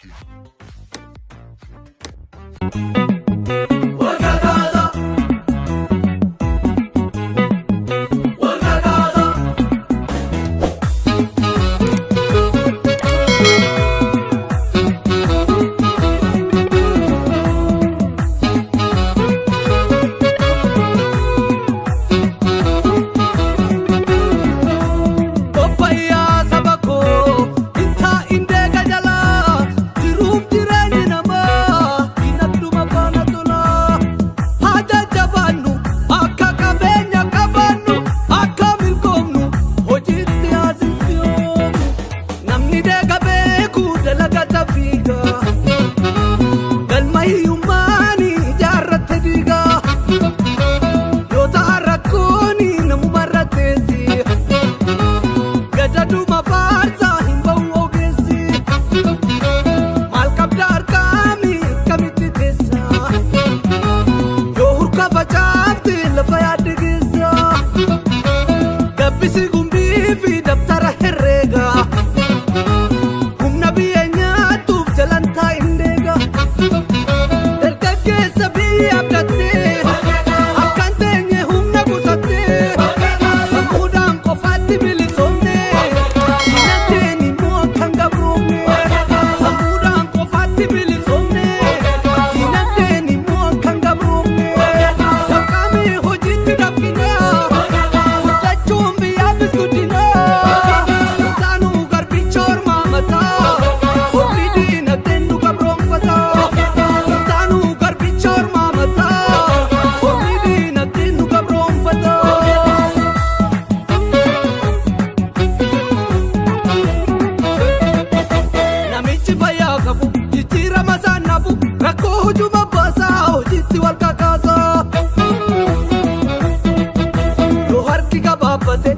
Anarchy. Qophaa'aa saba koo intaa indeega jalaa jiruuf jireenyi namaa dinagduma faana tolaa haa jajjabaannu akka qabeenya qabaannu akka milkoomnu hojiitti haasifsiyoomnu namni deega beeku dalagata fiiga galma hiyyummaanii ijaarratte diiga yoo ta'a rakkooni namumarra teessi. Gadaduma faarsaa hin ba'u ogeessi. Maal qabda harkaami kamitti teessa? Yoo hurka facaafte lafa yaadde geessa. Gabbisi gumbii fi dabtara herreega. Humna biyya nyaatuuf jalantaa hin deega. Dargaggeessa biyya abdattee akkan teenye humna qusattee sammuudhaan qofaatti bilisoomne dinagdeen immoo akkan gabroomne sammuudhaan qofaatti bilisoomne dinagdeen immoo akkan gabroomne saqqaamee hojiitti danfina guddachuun biyyaafis guddina taanuu garbicha ormaa mataa warri dinagdeen nu gabroonfata taanuu garbicha ormaa mataa warri dinagdeen nu gabroonfata. Namichi fayyaa qabu jijjiirama isaan nabu rakkoo hujuma baasaa hojiitti wal kakaasaa. Yoo harki gabaabbate